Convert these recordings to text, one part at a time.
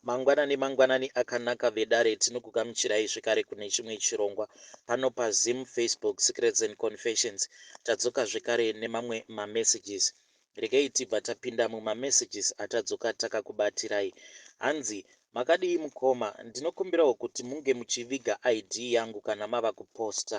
Mangwanani mangwanani akanaka vedare, tinokugamuchirai zvekare kune chimwe chirongwa pano paZim Facebook Secrets and Confessions. Tadzoka zvekare nemamwe mamessages. Regai tibva tapinda mumamessages atadzoka takakubatirai. Hanzi makadii mukoma, ndinokumbirawo kuti munge muchiviga ID yangu kana mava kuposta.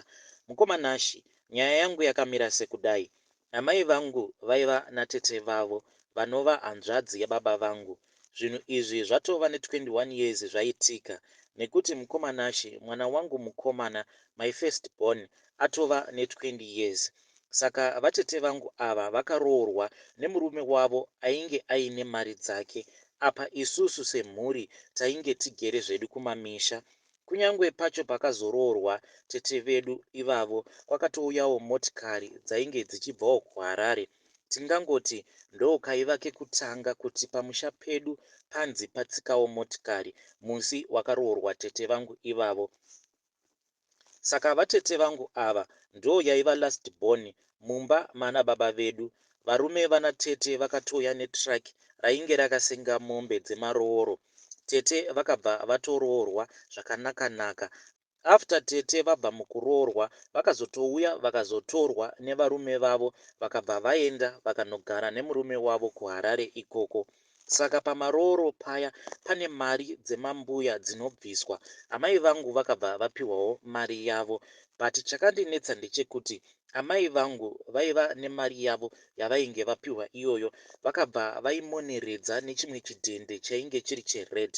Mukoma Nashi, nyaya yangu yakamira sekudai. Amai vangu vaiva natete vavo vanova hanzvadzi yababa vangu. Zvinhu izvi zvatova ne 21 years zvaitika nekuti mukoma Nashy mwana wangu mukomana my first born atova ne 20 years. Saka vatete vangu ava vakaroorwa nemurume wavo ainge aine mari dzake apa isusu semhuri tainge tigere zvedu kumamisha. Kunyangwe pacho pakazoroorwa tete vedu ivavo kwakatouyawo motikari dzainge dzichibvawo kuHarare. Tingangoti ndokaiva kekutanga kuti pamusha pedu panzi patsikawo motikari musi wakaroorwa tete vangu ivavo. Saka vatete vangu ava ndoyaiva last born mumba mana baba vedu. Varume vana tete vakatouya netruck rainge rakasenga mombe dzemarooro. Tete vakabva vatoroorwa zvakanaka naka. After tete vabva mukuroorwa vakazotouya vakazotorwa nevarume vavo vakabva vaenda vakanogara nemurume wavo kuHarare ikoko. Saka pamarooro paya pane mari dzemambuya dzinobviswa. Amai vangu vakabva vapiwawo mari yavo. But chakandinetsa ndechekuti amai vangu vaiva nemari yavo yavainge vapiwa iyoyo vakabva vaimoneredza nechimwe chidhende chainge chiri chered.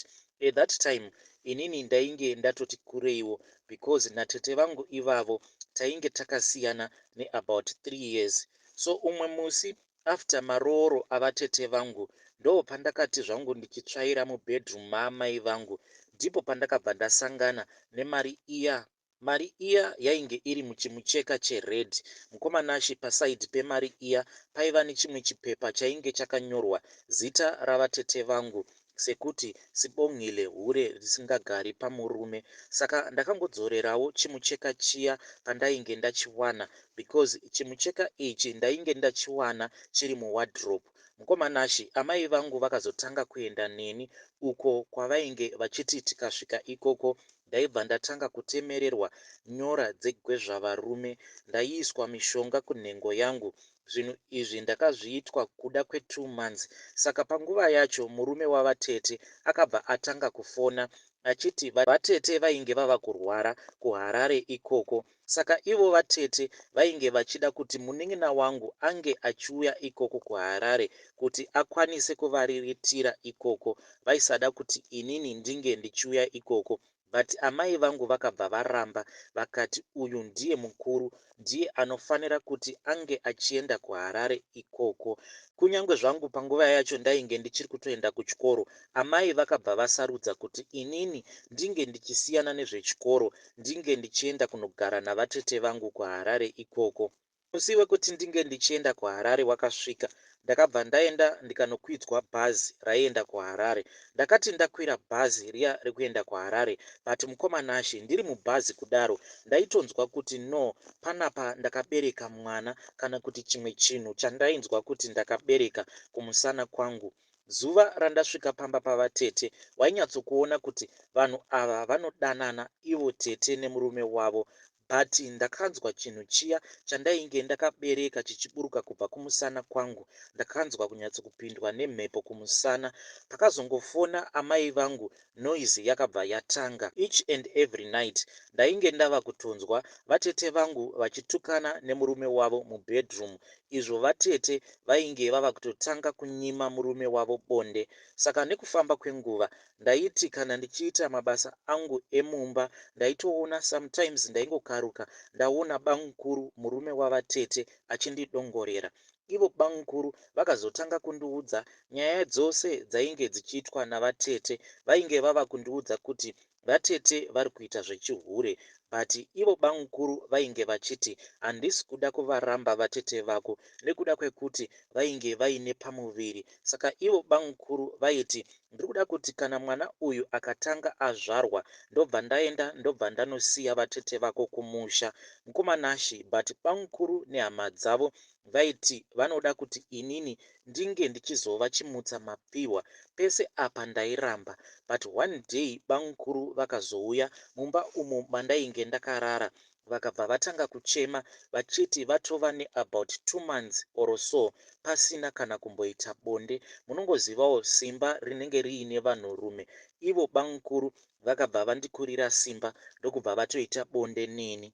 At that time inini ndainge ndatoti kureiwo because natete vangu ivavo tainge takasiyana neabout 3 years. So umwe musi after marooro avatete vangu ndopandakati zvangu ndichitsvaira mubedroom maamai vangu ndipo pandakabva ndasangana nemari iya. Mari iya yainge iri muchimucheka chered. Mukoma Nashy paside pemari iya paiva nechimwe chipepa chainge chakanyorwa zita ravatete vangu sekuti Sibongile hure risingagari pamurume. Saka ndakangodzorerawo chimucheka chiya pandainge ndachiwana because chimucheka ichi ndainge ndachiwana chiri muwardrobe. Mukoma Nashy amai vangu vakazotanga kuenda neni uko kwavainge vachiti tikasvika ikoko Ndaibva ndatanga kutemererwa nyora dzegwezvavarume. Ndaiiswa mishonga kunhengo yangu. Zvinhu izvi ndakazviitwa kuda kwetwo months. Saka panguva yacho murume wavatete akabva atanga kufona achiti vatete vainge vava kurwara kuHarare ikoko. Saka ivo vatete vainge vachida kuti munin'ina wangu ange achiuya ikoko kuHarare kuti akwanise kuvariritira ikoko. Vaisada kuti inini ndinge ndichiuya ikoko but amai vangu vakabva varamba vakati uyu ndiye mukuru ndiye anofanira kuti ange achienda kuHarare ikoko. Kunyangwe zvangu panguva yacho ndainge ndichiri kutoenda kuchikoro, amai vakabva vasarudza kuti inini ndinge ndichisiyana nezvechikoro ndinge ndichienda kunogara navatete vangu kuHarare ikoko. Musi wekuti ndinge ndichienda kuHarare wakasvika, ndakabva ndaenda ndikanokwidzwa bhazi raienda kuHarare. Ndakati ndakwira bhazi riya rekuenda kuHarare but mukoma Nashy ndiri mubhazi kudaro ndaitonzwa kuti no panapa ndakabereka mwana kana kuti chimwe chinhu chandainzwa kuti ndakabereka kumusana kwangu. Zuva randasvika pamba pavatete wainyatsokuona kuti vanhu ava vanodanana ivo tete nemurume wavo but ndakanzwa chinhu chiya chandainge ndakabereka chichiburuka kubva kumusana kwangu ndakanzwa kunyatsokupindwa nemhepo kumusana. Pakazongofona amai vangu noise yakabva yatanga. Each and every night ndainge ndava kutonzwa vatete vangu vachitukana nemurume wavo mubedroom izvo vatete vainge vava kutotanga kunyima murume wavo bonde. Saka nekufamba kwenguva ndaiti kana ndichiita mabasa angu emumba ndaitoona sometimes ndaingokaruka ndaona bamukuru murume wavatete achindidongorera. Ivo bamukuru vakazotanga kundiudza nyaya dzose dzainge dzichiitwa navatete. Vainge vava kundiudza kuti vatete vari kuita zvechihure but ivo bamukuru vainge vachiti handisi kuda kuvaramba vatete vako nekuda kwekuti vainge vaine pamuviri saka ivo bamukuru vaiti Ndiri kuda kuti kana mwana uyu akatanga azvarwa ndobva ndaenda ndobva ndanosiya vatete vako kumusha. Mukoma Nashy but bamukuru nehama dzavo vaiti vanoda kuti inini ndinge ndichizova chimutsa mapfihwa. Pese apa ndairamba but one day bamukuru vakazouya mumba umo mandainge ndakarara vakabva vatanga kuchema vachiti vatova neabout two months or so pasina kana kumboita bonde. Munongozivawo simba rinenge riine vanhurume. Ivo bamukuru vakabva vandikurira simba ndokubva vatoita bonde neni.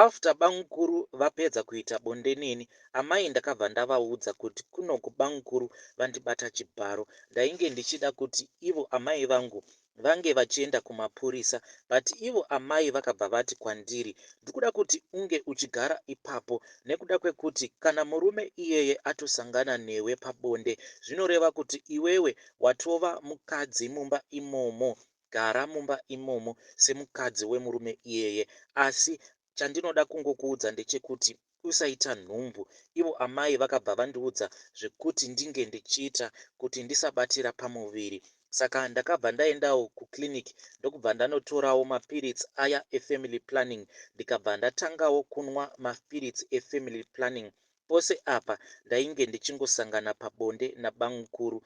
After bamukuru vapedza kuita bonde neni, amai ndakabva ndavaudza kuti kunoku bamukuru vandibata chibharo. Ndainge ndichida kuti ivo amai vangu vange vachienda kumapurisa but ivo amai vakabva vati kwandiri ndikuda kuti unge uchigara ipapo nekuda kwekuti kana murume iyeye atosangana newe pabonde zvinoreva kuti iwewe watova mukadzi mumba imomo gara mumba imomo semukadzi wemurume iyeye asi chandinoda kungokuudza ndechekuti usaita nhumbu. Ivo amai vakabva vandiudza zvekuti ndinge ndichiita kuti ndisabatira pamuviri. Saka ndakabva ndaendawo kuclinic ndokubva ndanotorawo mapiritsi aya efamily planning ndikabva ndatangawo kunwa mapiritsi efamily planning. Pose apa ndainge ndichingosangana pabonde nabamukuru.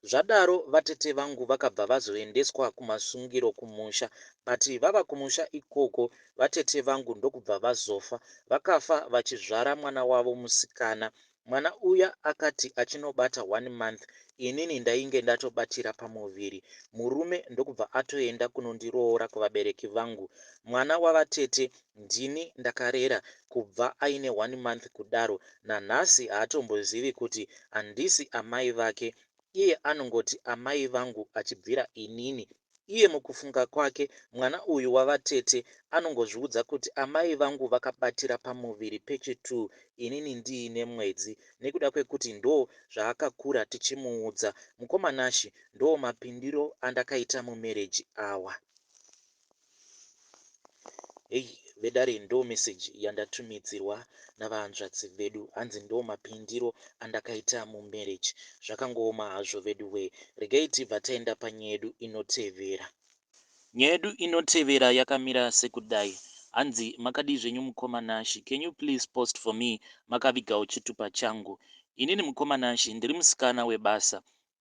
Zvadaro vatete vangu vakabva vazoendeswa kumasungiro kumusha but vava kumusha ikoko vatete vangu ndokubva vazofa. Vakafa vachizvara mwana wavo musikana. Mwana uya akati achinobata one month inini ndainge ndatobatira pamuviri. Murume ndokubva atoenda kunondiroora kuvabereki vangu. Mwana wavatete ndini ndakarera kubva aine one month kudaro. Nanhasi haatombozivi kuti handisi amai vake iye anongoti amai vangu achibvira inini. Iye mukufunga kwake mwana uyu wavatete anongozviudza kuti amai vangu vakabatira pamuviri pechi-two inini ndiine mwedzi nekuda kwekuti ndoo zvaakakura tichimuudza. Mukoma Nashy ndoo mapindiro andakaita mumarriage awa. Hey vedare ndo message yandatumidzirwa navahanzvadzi vedu hanzi ndo mapindiro andakaita mumarriage zvakangooma hazvo veduwee regai tibva taenda panyaya yedu inotevera. Nyaya yedu inotevera yakamira sekudai hanzi makadii zvenyu mukoma Nashy can you please post for me makavigawo chitupa changu inini mukoma Nashy ndiri musikana webasa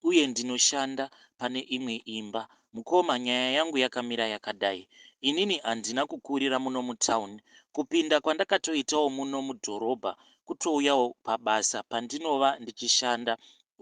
uye ndinoshanda pane imwe imba. Mukoma nyaya yangu yakamira yakadai. Inini handina kukurira muno mutown. Kupinda kwandakatoitawo muno mudhorobha kutouyawo pabasa pandinova ndichishanda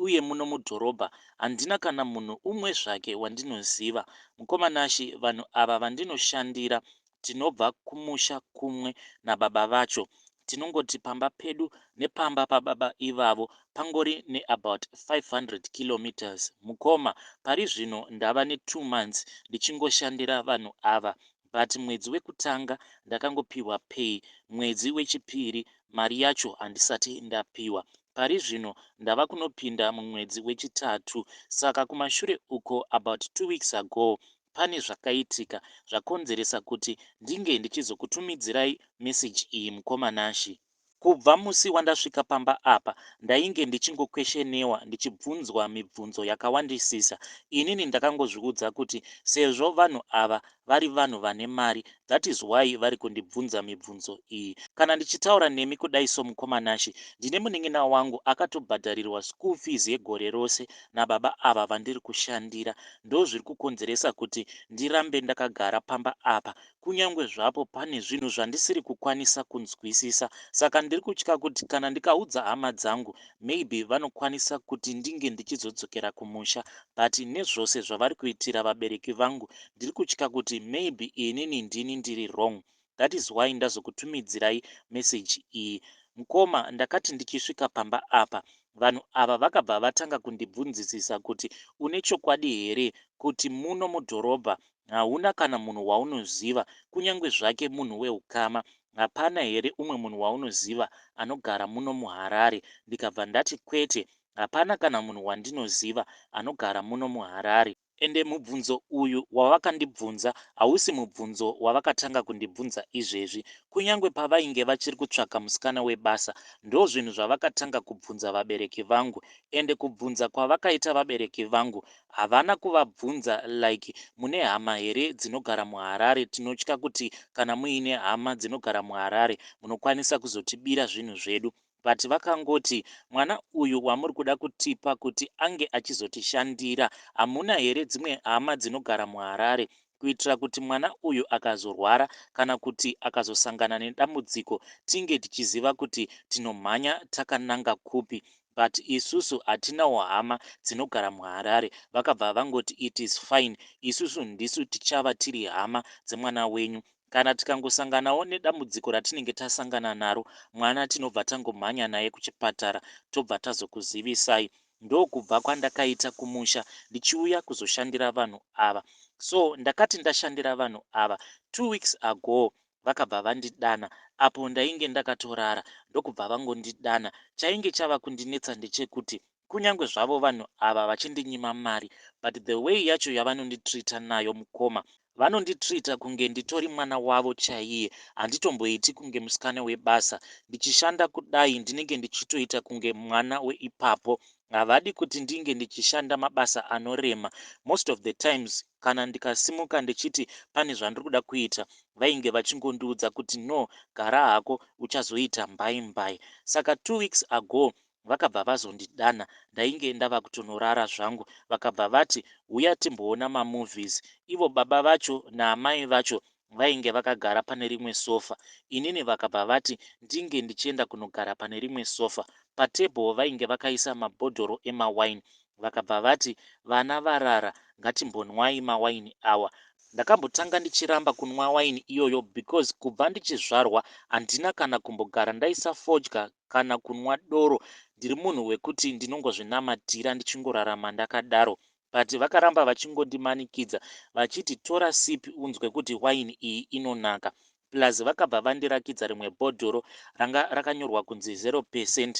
uye muno mudhorobha handina kana munhu umwe zvake wandinoziva. Mukoma Nashy vanhu ava vandinoshandira Tinobva kumusha kumwe nababa vacho. Tinongoti pamba pedu nepamba pababa ivavo pangori neabout 500 kilometres. Mukoma, pari zvino ndava netwo months ndichingoshandira vanhu ava but mwedzi wekutanga ndakangopihwa pay, mwedzi wechipiri mari yacho handisati ndapiwa. Pari zvino ndava kunopinda mumwedzi wechitatu saka kumashure uko about two weeks ago Pane zvakaitika zvakonzeresa kuti ndinge ndichizokutumidzirai message iyi mukoma Nashy. Kubva musi wandasvika pamba apa ndainge ndichingokweshenewa ndichibvunzwa mibvunzo yakawandisisa. Inini ndakangozviudza kuti sezvo vanhu ava vari vanhu vane mari that is why vari kundibvunza mibvunzo iyi. Kana ndichitaura nemi kudai so mukoma Nashy ndine munin'ina wangu akatobhadharirwa school fees yegore rose nababa ava vandiri kushandira. Ndozviri kukonzeresa kuti ndirambe ndakagara pamba apa kunyangwe zvapo pane zvinhu zvandisiri kukwanisa kunzwisisa. Saka ndiri kutya kuti kana ndikaudza hama dzangu maybe vanokwanisa kuti ndinge ndichizodzokera kumusha but nezvose zvavari kuitira vabereki vangu ndiri kutya kuti maybe inini ndini ndiri wrong. That is why ndazokutumidzirai message iyi. Mkoma ndakati ndichisvika pamba apa vanhu ava vakabva vatanga kundibvunzisisa kuti une chokwadi here kuti muno mudhorobha hauna kana munhu waunoziva kunyange zvake munhu weukama hapana here umwe munhu waunoziva anogara muno muHarare ndikabva ndati kwete hapana kana munhu wandinoziva anogara muno muHarare. Ende mubvunzo uyu wavakandibvunza hausi mubvunzo wavakatanga kundibvunza izvezvi. Kunyangwe pavainge vachiri kutsvaka musikana webasa ndozvinhu zvavakatanga kubvunza vabereki vangu. Ende kubvunza kwavakaita vabereki vangu havana kuvabvunza like mune hama here dzinogara muHarare tinotya kuti kana muine hama dzinogara muHarare munokwanisa kuzotibira zvinhu zvedu. But vakangoti mwana uyu wamuri kuda kutipa kuti ange achizotishandira hamuna here dzimwe hama dzinogara muHarare kuitira kuti mwana uyu akazorwara kana kuti akazosangana nedambudziko tinge tichiziva kuti tinomhanya takananga kupi but isusu hatinawo hama dzinogara muHarare. Vakabva vangoti it is fine isusu ndisu tichava tiri hama dzemwana wenyu Kana tikangosanganawo nedambudziko ratinenge tasangana naro, mwana tinobva tangomhanya naye kuchipatara tobva tazokuzivisai. Ndokubva kwandakaita kumusha ndichiuya kuzoshandira vanhu ava. So ndakati ndashandira vanhu ava two weeks ago vakabva vandidana apo ndainge ndakatorara ndokubva vangondidana. Chainge chava kundinetsa ndechekuti Kunyangwe zvavo vanhu ava vachindinyima mari but the way yacho yavanonditreater nayo mukoma vanonditreater kunge nditori mwana wavo chaiye handitomboiti kunge musikana webasa. Ndichishanda kudai ndinenge ndichitoita kunge mwana weipapo. Havadi kuti ndinge ndichishanda mabasa anorema. Most of the times kana ndikasimuka ndichiti pane zvandiri kuda kuita vainge vachingondiudza kuti no gara hako uchazoita mbai mbai. Saka 2 weeks ago Vakabva vazondidana ndainge ndava kutonorara zvangu vakabva vati huya timboona mamovies. Ivo baba vacho naamai vacho vainge vakagara pane rimwe sofa inini vakabva vati ndinge ndichienda kunogara pane rimwe sofa. Patable vainge vakaisa mabhodhoro emawine vakabva vati vana varara ngatimbonwai mawine awa. Ndakambotanga ndichiramba kunwa waini iyoyo because kubva ndichizvarwa handina kana kumbogara ndaisa fodya kana kunwa doro ndiri munhu wekuti ndinongozvinamatira ndichingorarama ndakadaro but vakaramba vachingondimanikidza vachiti tora sipi unzwe kuti waini iyi inonaka plus vakabva vandirakidza rimwe bhodhoro ranga rakanyorwa kunzi zero percent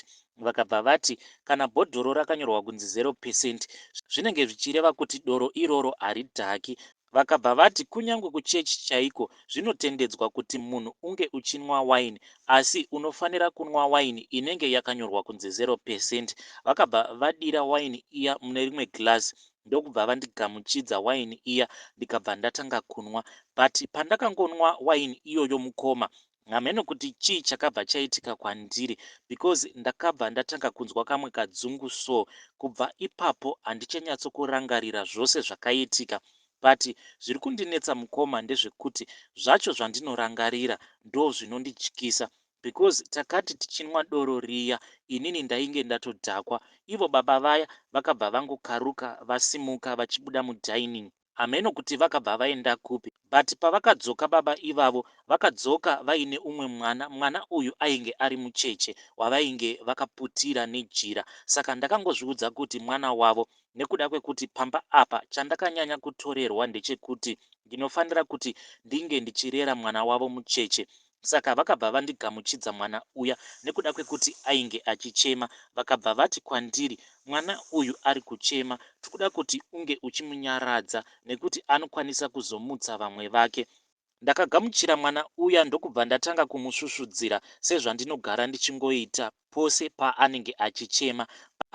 vakabva vati kana bhodhoro rakanyorwa kunzi zero percent zvinenge zvichireva kuti doro iroro haridhaki. Vakabva vati kunyange kuchechi chaiko zvinotendedzwa kuti munhu unge uchinwa waini asi unofanira kunwa waini inenge yakanyorwa kunzi zero percent. Vakabva vadira waini iya mune rimwe glass ndokubva vandigamuchidza waini iya ndikabva ndatanga kunwa but pandakangonwa waini iyoyo mukoma hameno kuti chii chakabva chaitika kwandiri because ndakabva ndatanga kunzwa kamwe kadzungu so kubva ipapo handichanyatsokurangarira zvose zvakaitika but zviri kundinetsa mukoma ndezvekuti zvacho zvandinorangarira ndozvinondityisa because takati tichinwa doro riya inini ndainge ndatodhakwa ivo baba vaya vakabva vangokaruka vasimuka vachibuda mudining hameno kuti vakabva vaenda kupi but pavakadzoka baba ivavo vakadzoka vaine umwe mwana mwana uyu ainge ari mucheche wavainge vakaputira nejira saka ndakangozviudza kuti mwana wavo nekuda kwekuti pamba apa chandakanyanya kutorerwa ndechekuti ndinofanira kuti ndinge ndichirera mwana wavo mucheche Saka vakabva vandigamuchidza mwana uya nekuda kwekuti ainge achichema vakabva vati kwandiri mwana uyu ari kuchema tikuda kuti unge uchimunyaradza nekuti anokwanisa kuzomutsa vamwe vake. Ndakagamuchira mwana uya ndokubva ndatanga kumusvusvudzira sezvandinogara ndichingoita pose paanenge achichema.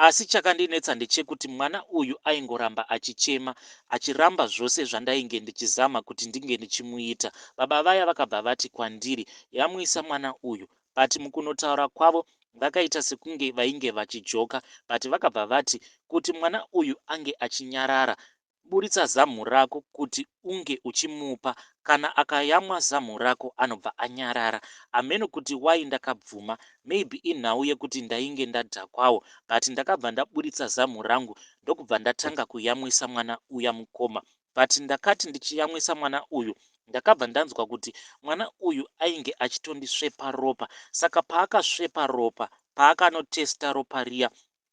Asi chakandinetsa ndechekuti mwana uyu aingoramba achichema achiramba zvose zvandainge ndichizama kuti ndinge ndichimuita. Baba vaya vakabva vati kwandiri yamwisa mwana uyu but mukunotaura kwavo vakaita sekunge vainge vachijoka but vakabva vati kuti mwana uyu ange achinyarara Buritsa zamhu rako kuti unge uchimupa kana akayamwa zamhu rako anobva anyarara. Hameno kuti why ndakabvuma maybe inhau yekuti ndainge ndadhakwawo but ndakabva ndaburitsa zamhu rangu ndokubva ndatanga kuyamwisa mwana uya mukoma but ndakati ndichiyamwisa mwana uyu ndakabva ndanzwa kuti mwana uyu ainge achitondisvepa ropa saka paakasvepa ropa paakanotesta ropa riya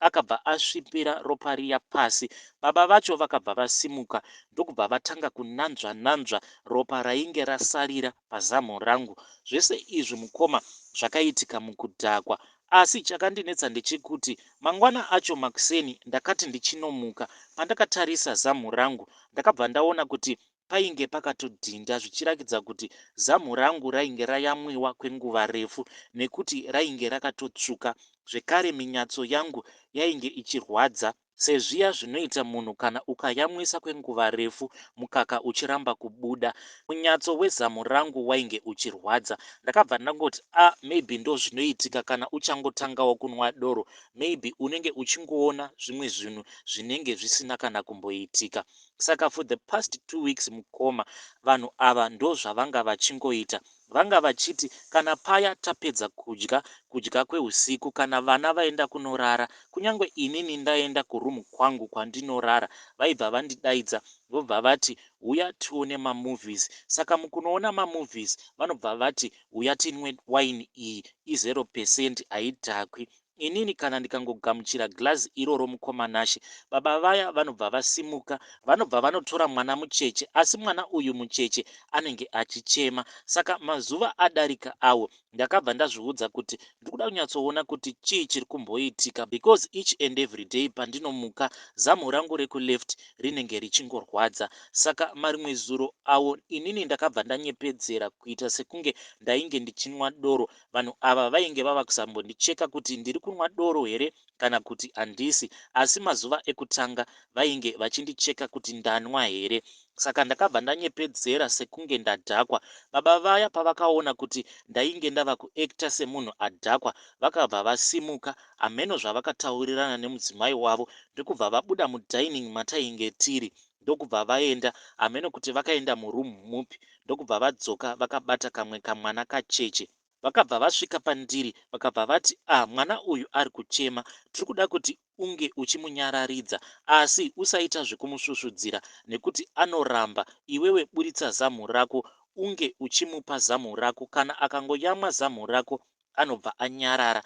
Akabva asvipira ropa riya pasi. Baba vacho vakabva vasimuka ndokubva vatanga kunanzva nanzva ropa rainge rasarira pazamhu rangu. Zvese izvi mukoma zvakaitika mukudhakwa. Asi chakandinetsa ndechekuti mangwana acho makuseni ndakati ndichinomuka pandakatarisa zamhu rangu ndakabva ndaona kuti painge pakatodhinda zvichirakidza kuti zamhu rangu rainge rayamwiwa kwenguva refu nekuti rainge rakatotsvuka zvekare minyatso yangu yainge ichirwadza sezviya zvinoita munhu kana ukayamwisa kwenguva refu mukaka uchiramba kubuda. Munyatso wezamu rangu wainge uchirwadza. Ndakabva ndangoti ah maybe ndozvinoitika kana uchangotangawo kunwa doro maybe unenge uchingoona zvimwe zvinhu zvinenge zvisina kana kumboitika. Saka for the past 2 weeks mukoma, vanhu ava ndozvavanga vachingoita. Vanga vachiti kana paya tapedza kudya, kudya kweusiku, kana vana vaenda kunorara, kunyange inini ndaenda kuroom kwangu kwandinorara, vaibva vandidaidza vobva vati huya tione mamovies. Saka mukunoona mamovies vanobva vati huya tinwe waini iyi, i0% haidhakwi. Inini kana ndikangogamuchira girazi iroro mukoma Nashe, baba vaya vanobva vasimuka, vanobva vanotora mwana mucheche, asi mwana uyu mucheche anenge achichema. Saka mazuva adarika awo ndakabva ndazviudza kuti ndiri kuda kunyatsoona kuti chii chiri kumboitika because each and every day pandinomuka zamu rangu rekuleft rinenge richingorwadza. Saka marimwe zuro awo inini ndakabva ndanyepedzera kuita sekunge ndainge ndichinwa doro. Vanhu ava vainge vava kusambondicheka kuti ndiri kunwa doro here kana kuti handisi, asi mazuva ekutanga vainge vachindicheka kuti ndanwa here. Saka ndakabva ndanyepedzera sekunge ndadhakwa. Baba vaya pavakaona kuti ndainge ndava kuacta semunhu adhakwa, vakabva vasimuka, hameno zvavakataurirana nemudzimai wavo, ndokubva vabuda mudining matainge tiri, ndokubva vaenda, hameno kuti vakaenda muroom mupi, ndokubva vadzoka vakabata kamwe kamwana kacheche. Vakabva vasvika pandiri vakabva vati ah mwana uyu ari kuchema, tiri kuda kuti unge uchimunyararidza, asi usaita zvekumusvusvudzira nekuti anoramba. Iwewe buritsa zamu rako unge uchimupa zamu rako, kana akangoyamwa zamu rako anobva anyarara.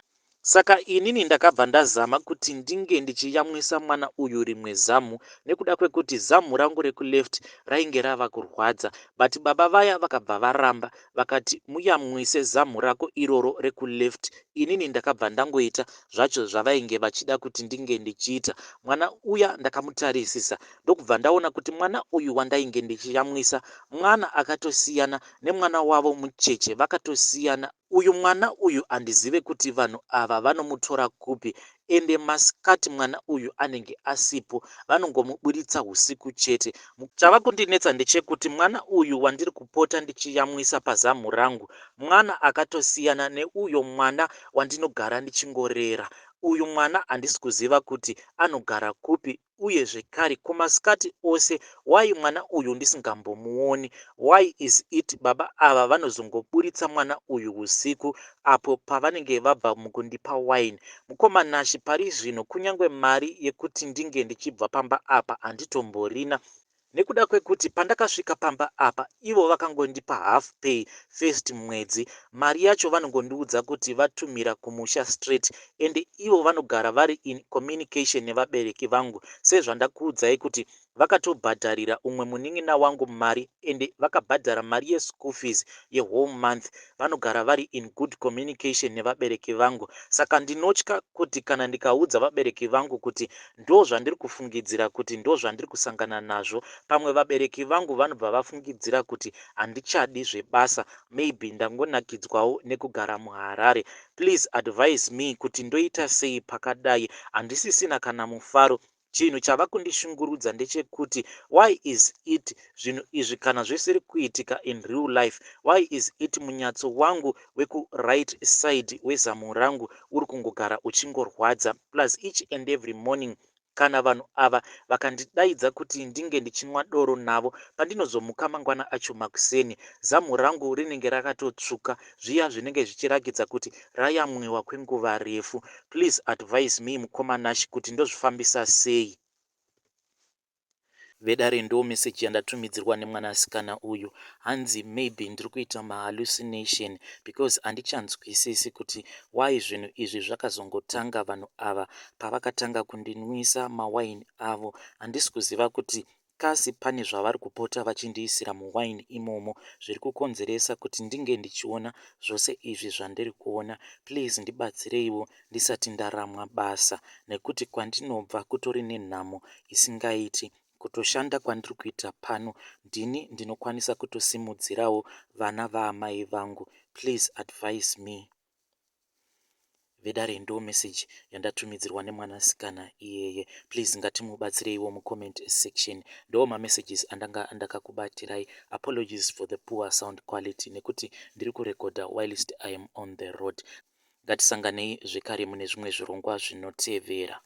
Saka inini ndakabva ndazama kuti ndinge ndichiyamwisa mwana uyu rimwe zamu nekuda kwekuti zamu rangu rekuleft rainge rava kurwadza, but baba vaya vakabva varamba, vakati muyamwise zamu rako iroro rekuleft. Inini ndakabva ndangoita zvacho zvavainge vachida kuti ndinge ndichiita. Mwana uya ndakamutarisisa ndokubva ndaona kuti mwana uyu wandainge ndichiyamwisa mwana akatosiyana nemwana wavo mucheche, vakatosiyana. Uyu mwana uyu handizive kuti vanhu ava vanomutora kupi, ende masikati mwana uyu anenge asipo, vanongomuburitsa usiku chete. Chava kundinetsa ndechekuti mwana uyu wandiri kupota ndichiyamwisa pazamu rangu mwana akatosiyana neuyo mwana wandinogara ndichingorera. Uyu mwana handisi kuziva kuti anogara kupi, uye zvekare kumasikati ose why mwana uyu ndisingambomuoni? Why is it baba ava vanozongoburitsa mwana uyu usiku apo pavanenge vabva mukundipa wine? Mukoma Nashe, pari zvino kunyange mari yekuti ndinge ndichibva pamba apa handitomborina, nekuda kwekuti pandakasvika pamba apa ivo vakangondipa half pay first mwedzi. Mari yacho vanongondiudza kuti vatumira kumusha straight, ende ivo vanogara vari in communication nevabereki vangu, sezvandakuudzai kuti vakatobhadharira umwe munin'ina wangu mari, ende vakabhadhara mari yeschool fees yewhole month. Vanogara vari in good communication nevabereki vangu. Saka ndinotya kuti kana ndikaudza vabereki vangu kuti ndo zvandiri kufungidzira, kuti ndo zvandiri kusangana nazvo, pamwe vabereki vangu vanobva vafungidzira kuti handichadi zvebasa, maybe ndangonakidzwawo nekugara muHarare. Please advise me kuti ndoita sei pakadai. Handisisina kana mufaro. Chinhu chava kundishungurudza ndechekuti why is it zvinhu izvi kana zvisiri kuitika in real life, why is it munyatso wangu wekuright side wezamu rangu uri kungogara uchingorwadza? Plus each and every morning kana vanhu ava vakandidaidza kuti ndinge ndichinwa doro navo, pandinozomuka mangwana acho makuseni zamu rangu rinenge rakatotsvuka, zviya zvinenge zvichirakidza kuti rayamwiwa kwenguva refu. Please advise me, mukoma Nash, kuti ndozvifambisa sei. Vedare, ndo meseji yandatumidzirwa nemwanasikana uyu. Hanzi maybe ndiri kuita mahallucination because handichanzwisisi kuti why zvinhu izvi zvakazongotanga vanhu ava pavakatanga kundinwisa mawaini avo. Handisi kuziva kuti Kasi pane zvavari kupota vachindiisira muwaini imomo zviri kukonzeresa kuti ndinge ndichiona zvose izvi zvandiri kuona. Please ndibatsireiwo ndisati ndaramwa basa nekuti kwandinobva kutori nenhamo isingaiti. Kutoshanda kwandiri kuita pano ndini ndinokwanisa kutosimudzirawo vana vaamai vangu. Please advise me. Vedare ndo message yandatumidzirwa nemwanasikana iyeye. Please ngatimubatsireiwo mucomment section. Ndo mamessages andanga ndakakubatirai. Apologies for the poor sound quality nekuti ndiri kurekodha whilst I am on the road. Ngatisanganei zvekare mune zvimwe zvirongwa zvinotevera.